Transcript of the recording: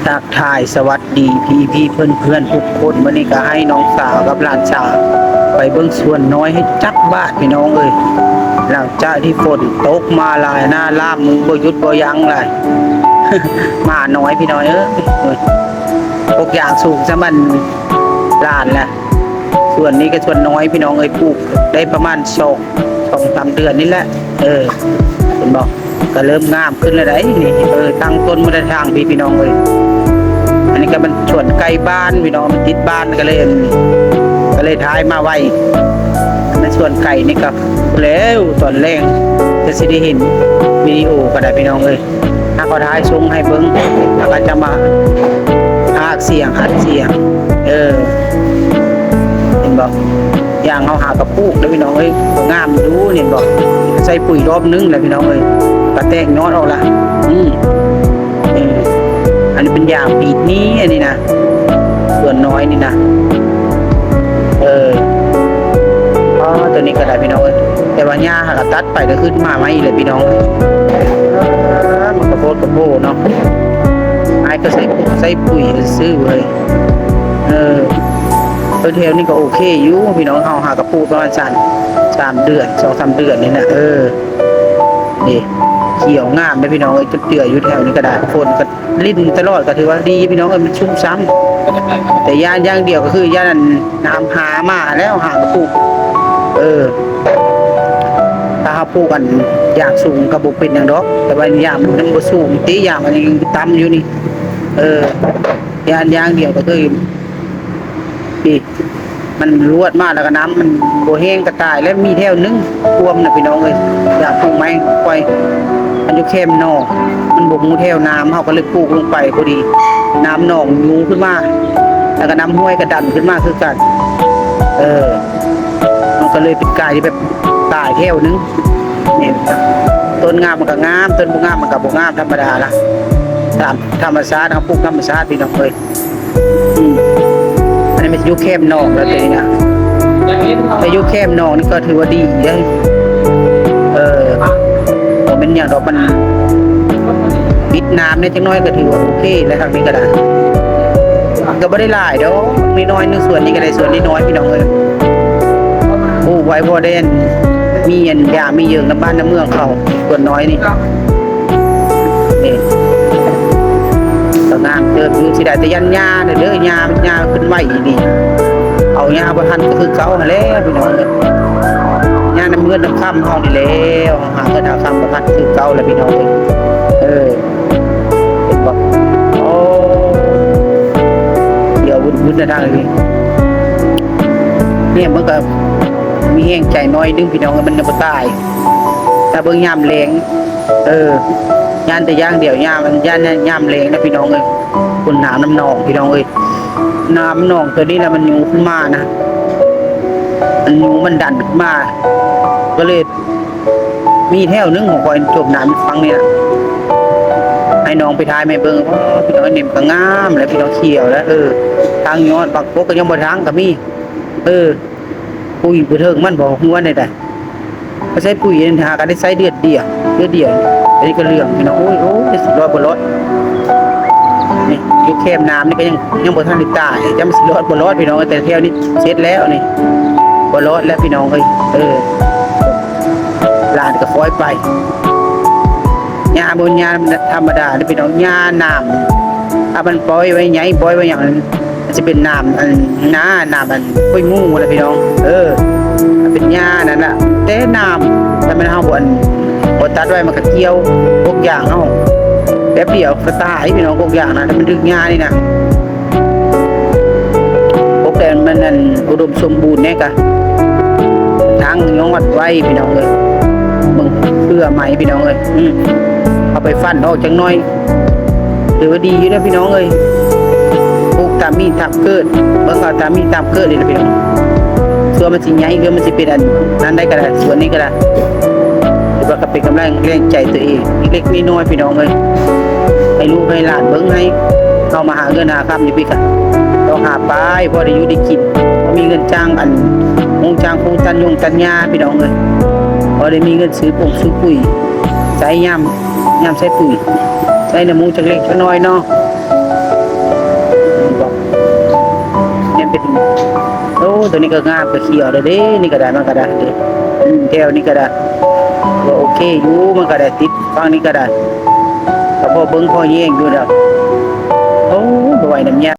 ທັກທາຍສະຫວັດດີພີ່ໆເພື່ອນໆທຸກຄົນ. ມື້ນີ້ກໍໃຫ້ນ້ອງສາວກັບຫຼານສາວໄປເບິ່ງສວນນ້ອຍໃຫ້ຈັກບາດ ພີ່ນ້ອງເອີຍ. ຫຼັງຈາກທີ່ຝົນຕົກມາຫຼາຍໜ້າຫຼາມ ບໍ່ຢຸດບໍ່ຢັ້ງຫຼາຍ ໝານ້ອຍ ພີ່ນ້ອງເອີຍ. ໂອ້ຍ ກົກຢາງສູງຊະມັນຫຼານແຫຼະ. ສວນນີ້ກໍສວນນ້ອຍ ພີ່ນ້ອງເອີຍ, ປູກໄດ້ປະມານສອງ ສອງສາມເດືອນນີ້ແຫຼະ. ເອີ ເຫັນບໍ່? ກໍເລີ່ມງາມຂຶ້ນແລ້ວໃດ໋ນີ້. ເອີ ຕັ້ງຕົ້ນມາແຕ່ທາງພີ້ ພີ່ນ້ອງເອີຍ. ອັນນີ້ກໍມັນສວນໃກ້ບ້ານ ພີ່ນ້ອງ, ມັນຕິດບ້ານ ກໍເລີຍ ກໍເລີຍຖ່າຍມາໄວ້. ແມ່ນສວນໄກນີ້ກໍແລ້ວ ຕອນແລງຈະຊິໄດ້ເຫັນວິດີໂອກໍໄດ້ ພີ່ນ້ອງເອີຍ. ຖ້າເຂົາຖ່າຍສົ່ງໃຫ້ເບິ່ງ ແລ້ວກໍຈະມາພາກສຽງ ອັດສຽງ. ເອີ ເຫັນບໍ່? ຢ່າງເຮົາຫາກະປູກເດີ ພີ່ນ້ອງເອີຍ, ງາມຢູ່. ເຫັນບໍ່? ໃສ່ປຸ໋ຍລອບໜຶ່ງແລ້ວ ພີ່ນ້ອງເອີຍ, ກະແຕກຍອດອອກລະ. ອືມ ເອີ ອັນນີ້ເປັນຢາງປີດນີ້ ອັນນີ້ນະ, ສວນນ້ອຍນີ້ນະ. ເອີ ອໍ ຕົວນີ້ກໍໄດ້ ພີ່ນ້ອງເອີຍ, ແຕ່ວ່າຫຍ້າຫາກະຕັດໄປ ແລ້ວຂຶ້ນມາໃໝ່ອີກແລ້ວ ພີ່ນ້ອງ. ມັນກະໂພດກະໂພເນາະ, ອ້າຍກໍໃສ່ ໃສ່ປຸ໋ຍຊື່ໆເວີຍ. ເອີ ເອີ ແຖວນີ້ກໍໂອເຄຢູ່ ພີ່ນ້ອງ, ເຮົາຫາກະປູກປະມານສາມ ສາມເດືອນ ສອງສາມເດືອນນີ້ນະ. ເອີ ນີ້ ຂຽວງາມເດ້ ພີ່ນ້ອງເອີຍ, ຈຸດເຈື່ອຢູ່ແຖວນີ້ກໍໄດ້. ຝົນກໍລິນຕະຫຼອດ ກໍຖືວ່າດີ ພີ່ນ້ອງເອີຍ, ມັນຊຸ່ມຊ້ຳ. ແຕ່ຢ້ານຢ່າງດຽວກໍຄືຢ້ານອັນ ນ້ຳຫາມາແລ້ວຫາກະປູກ. ເອີ ຖ້າເຮົາປູກອັນຢາງສູງກໍບໍ່ເປັນຫຍັງດອກ, ແຕ່ວ່າຢາງມັນຍັງບໍ່ສູງຕິ, ຢາງມັນຍັງຕ່ຳຢູ່ນີ້. ເອີ ຢ້ານຢ່າງດຽວກໍຄື ນີ້ ມັນລວດມາແລ້ວກໍນ້ຳມັນບໍ່ແຫ້ງກໍຕາຍແລ້ວ. ມີແຖວໜຶ່ງຖ້ວມນະ ພີ່ນ້ອງເອີຍ, ຢາກປູກໄມ້ຂ້ອຍ ມັນຢູ່ແຄມໜອງ, ມັນບໍ່ຮູ້ແຖວນ້ຳ, ເຮົາກໍເລີຍປູກລົງໄປພໍດີ ນ້ຳໜອງຍູ້ຂຶ້ນມາ ແລ້ວກໍນ້ຳຫ້ວຍກໍດັນຂຶ້ນມາຄືກັນ. ເອີ ມັນກໍເລີຍເປັນກາຍທີ່ແບບຕາຍແຖວໜຶ່ງ. ນີ້ ຕົ້ນງາມມັນກໍງາມ, ຕົ້ນບໍ່ງາມມັນກໍບໍ່ງາມ, ທຳມະດາລະ. ຕາມທຳມະຊາດ, ເຮົາປູກທຳມະຊາດ ພີ່ນ້ອງເອີຍ. ອືມ ອັນນີ້ມັນຢູ່ແຄມໜອງແລ້ວ ຕົວນີ້ນະ, ແຕ່ຢູ່ແຄມໜອງນີ້ກໍຖືວ່າດີເດ້. ເອີ ບໍ່ແມ່ນຫຍັງດອກ, ມັນປິດນ້ຳແດ່ຈັກໜ້ອຍກໍຖືວ່າໂອເຄແລ້ວ ທາງນີ້ກໍໄດ້. ກໍບໍ່ໄດ້ຫຼາຍດອກ, ນ້ອຍໆໜຶ່ງ, ສວນນີ້ກໍໄດ້ສວນນ້ອຍໆ ພີ່ນ້ອງເອີຍ. ປູກໄວ້ພໍໄດ້ອັນ ມີອັນຢາມີເຢິງນຳບ້ານນຳເມືອງເຂົາ, ສວນນ້ອຍນີ້. ນີ້ ກໍງາມເຕີບຢູ່, ຊິໄດ້ແຕ່ຢ້ານຫຍ້າເດີ, ຫຍ້າ ຫຍ້າຂຶ້ນໄວອີ່ຫຼີ. ເອົາຫຍ້າບໍ່ທັນກໍຄືເກົ່າຫັ້ນແຫຼະ ພີ່ນ້ອງເອີຍ. ຫຍ້ານຳເງິນນຳຄຳເຮົານີ້ແຫຼະ, ເຮົາຫາເງິນຫາຄຳບໍ່ທັນຄືເກົ່າແຫຼະ ພີ່ນ້ອງເອີຍ. ເອີ ເຫັນບໍ່? ໂອ້ ດຽວວຸ້ນໆນະທາງນີ້. ນີ້ມັນກໍມີແຮງໃຈໜ້ອຍໜຶ່ງ ພີ່ນ້ອງເອີຍ, ມັນຍັງບໍ່ຕາຍ. ຖ້າເບິ່ງຍາມແລ້ງ ເອີ ຢ້ານແຕ່ຢ່າງດຽວ ຍາມ ຢ້ານຍາມແລ້ງນະ ພີ່ນ້ອງເອີຍ, ຝົນໜາວນ້ຳໜອງ ພີ່ນ້ອງເອີຍ. ນ້ຳໜອງຕົວນີ້ລະມັນຍູ້ຂຶ້ນມານະ, ມັນຍູ້ ມັນດັນຂຶ້ນມາ ກໍເລີຍມີແຖວໜຶ່ງຂອງຂ້ອຍຈົມນ້ຳຢູ່ຝັ່ງນີ້ລະ. ໃຫ້ນ້ອງໄປຖ່າຍໃຫ້ເບິ່ງ. ໂອ້ ພີ່ນ້ອງ, ນີ້ມັນກໍງາມແລ້ວ ພີ່ນ້ອງ, ຂຽວແລ້ວ. ເອີ ທາງຍອດບາງກົກກໍຍັງບໍ່ທາງກໍມີ. ເອີ ປຸ໋ຍບໍ່ເຖິງມັນບໍ່ ຮູ້ວ່າແນວໃດ? ບໍ່ໃສ່ປຸ໋ຍ ຫາກໍໄດ້ໃຊ້ເດືອນດຽວ ເດືອນດຽວ. ອັນນີ້ກໍເຫຼືອງ ພີ່ນ້ອງ. ໂອ້ຍ ໂອ້ຍ ຊິລອດບໍ່ລອດ. ນີ້ຢູ່ແຄມນ້ຳນີ້ກໍຍັງ ຍັງບໍ່ທັນໄດ້ຕາຍ, ຈຳຊິລອດບໍ່ລອດ ພີ່ນ້ອງ, ແຕ່ແຖວນີ້ເສັດແລ້ວນີ້. ບໍ່ລອດແລ້ວ ພີ່ນ້ອງເອີຍ. ເອີ ຫຼານກໍຄ່ອຍໄປ. ຫຍ້າບໍ່ ຫຍ້າທຳມະດາເດ້ ພີ່ນ້ອງ, ຫຍ້າໜາມ. ຖ້າມັນປ່ອຍໄວ້ໃຫຍ່ ປ່ອຍໄວ້ຫຍັງ ມັນຊິເປັນໜາມອັນ ນາ ໜາມອັນກ້ວຍໝູນະ ພີ່ນ້ອງ. ເອີ ມັນເປັນຫຍ້ານັ້ນລະ, ແຕ່ໜາມ ຖ້າແມ່ນເຮົາບໍ່ ອັນ ບໍ່ຕັດໄວ້ ມັນກໍກ່ຽວກົກຢາງເຮົາ ແປັບດຽວກໍຕາຍ ພີ່ນ້ອງ. ກົກຢາງນະ ຖ້າມັນຖືກຫຍ້ານີ້ນະ. ກົກແຕ່ມັນ ອັນ ອຸດົມສົມບູນແດ່ກະ ທັງຍອດໄວ້ ພີ່ນ້ອງເອີຍ. ເບິ່ງເຄືອໃໝ່ ພີ່ນ້ອງເອີຍ. ອືມ ເອົາໄປຟັນອອກຈັກໜ້ອຍ ຖືວ່າດີຢູ່ເດີ ພີ່ນ້ອງເອີຍ. ປູກຕາມມີດຕາມເກີດ, ເບິ່ງເອົາຕາມມີດຕາມເກີດນີ້ລະ ພີ່ນ້ອງ. ສ່ວນມັນຊິໃຫຍ່ ຫຼືມັນຊິເປັນອັນນັ້ນໄດ້ກໍໄດ້, ສ່ວນນີ້ກໍໄດ້. ຖືວ່າກໍເປັນກຳລັງແຮງໃຈຕົວເອງເລັກໆນ້ອຍໆ ພີ່ນ້ອງເອີຍ. ໃຫ້ລູກໃຫ້ຫຼານເບິ່ງ, ໃຫ້ເຮົາມາຫາເງິນຫາຄຳຢູ່ພີ້ກະ ຕ້ອງຫາໄປ ພໍໄດ້ຢູ່ໄດ້ກິນ, ພໍມີເງິນຈ້າງອັນ ໂຮງຈ້າງປູຕັດຢົງຕັດຫຍ້າ ພີ່ນ້ອງເອີຍ. ພໍໄດ້ມີເງິນຊື້ປຸງຊື້ປຸຍ ໃຊ້ຍາມ ຍາມໃຊ້ປຸງ ໃຊ້ນ້ຳມູກຈັກເລັກຈັກນ້ອຍເນາະ. ໂອ້ ໂຕນີ້ກໍງາມ ກໍຂຽວແລ້ວເດ້ ນີ້ກໍໄດ້ ມັນກໍໄດ້ເດ້ ອືມ ແຖວນີ້ກໍໄດ້ ກໍໂອເຄຢູ່ ມັນກໍໄດ້ ຕິດຝັ່ງນີ້ກໍໄດ້ ກໍພໍເບິ່ງພໍແຍງຢູ່ດອກ. ໂອ້ ບໍ່ໄຫວນຳຍາ